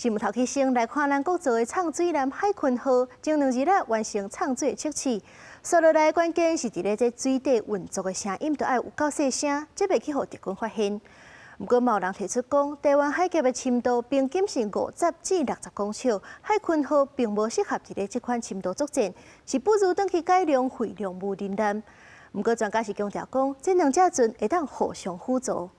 新聞頭起先來看咱國造的藏水艦海鯤號，前2日咧完成藏水測試。紲落來關鍵是佇咧這水底運作的聲音，著愛有夠細聲，才袂去予敵軍發現。毋過，嘛有人提出講，台灣海峽的深度平均是50至60公尺，海鯤號並無適合佇咧這款深度作戰，是不如轉去改良飛龍無人艦。毋過專家是強調講，這兩隻船會當互相輔助。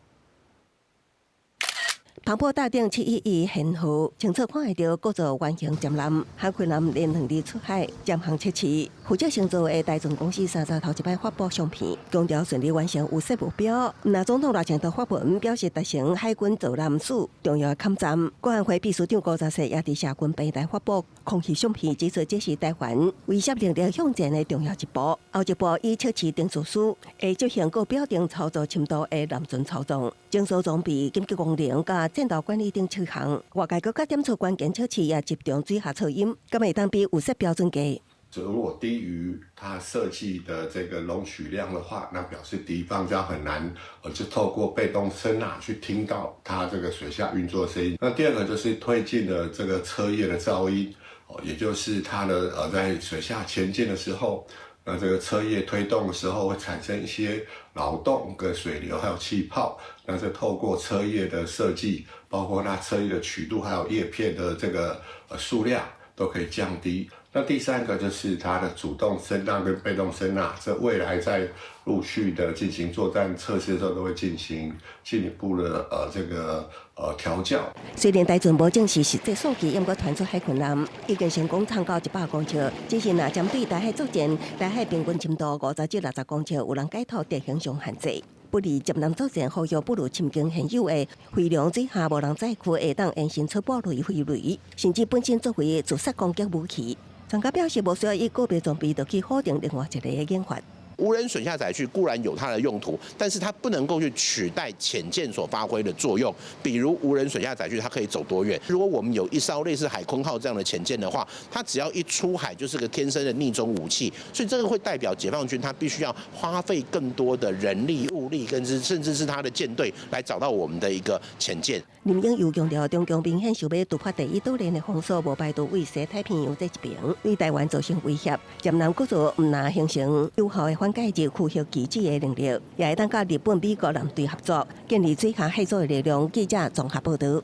彭博搭頂711舷號，清楚看會著國造原型潛艦海鯤艦連2日出海潛航測試。負責承造的台船公司三十頭一擺發布相片，強調順利完成預設目標。那總統賴清德發文表示，達成海軍造艦史重要的坎站。國安會秘書長辜澤世也佇社群平台發布空襲相片，指出這是台灣威懾能力向前的重要一步。後一步以測試定數書，會執行閣標定操作深度的艦船操縱、偵搜裝備、緊急功能佮戰鬥管理等七項。外界閣較點出關鍵測試也集中水下噪音，敢會當比預設標準低？如果低於它設計的這個容許量的話，那表示敵方將很難，就透過被動聲納去聽到它這個水下運作聲音。那第二個就是推進了這個車葉的噪音，哦，也就是它的在水下前進的時候，那這個車葉推動的時候會產生一些擾動跟水流，還有氣泡。那這透過車葉的設計，包括它車葉的曲度，還有葉片的這個數量，都可以降低。那第三個就是它的主動聲納跟被動聲納，這未來在陸續的進行作戰測試的時候，都會進行進一步的這個調校。雖然台船無證實實際數據，毋過傳出海鯤艦已經成功藏到100公尺，只是若針對台海作戰，台海平均深度50至60公尺，有人解讀地形上限制。不利潛艦作戰，呼籲不如深耕現有的飛龍水下無人載具，會當延伸出布雷飛雷，甚至本身作為自殺攻擊武器。專家表示，無需要以個別裝備就去否定另外一個研發。無人水下載具固然有它的用途，但是它不能夠去取代潛艦所發揮的作用。比如無人水下載具，它可以走多遠？如果我們有一艘類似海鯤號這樣的潛艦的話，它只要一出海就是個天生的匿蹤武器。所以這個會代表解放軍他必須要花費更多的人力物力，跟甚至是他的艦隊來找到我們的一個潛艦。林穎又強調，中共明顯想欲突破第一島鏈的封鎖，無排除對西太平洋這一邊對台灣造成威脅。潛艦閣做毋但形成有效的反介入區域機制的能力，也會當佮日本、美國艦隊合作，建立水下協作的力量。記者綜合報導。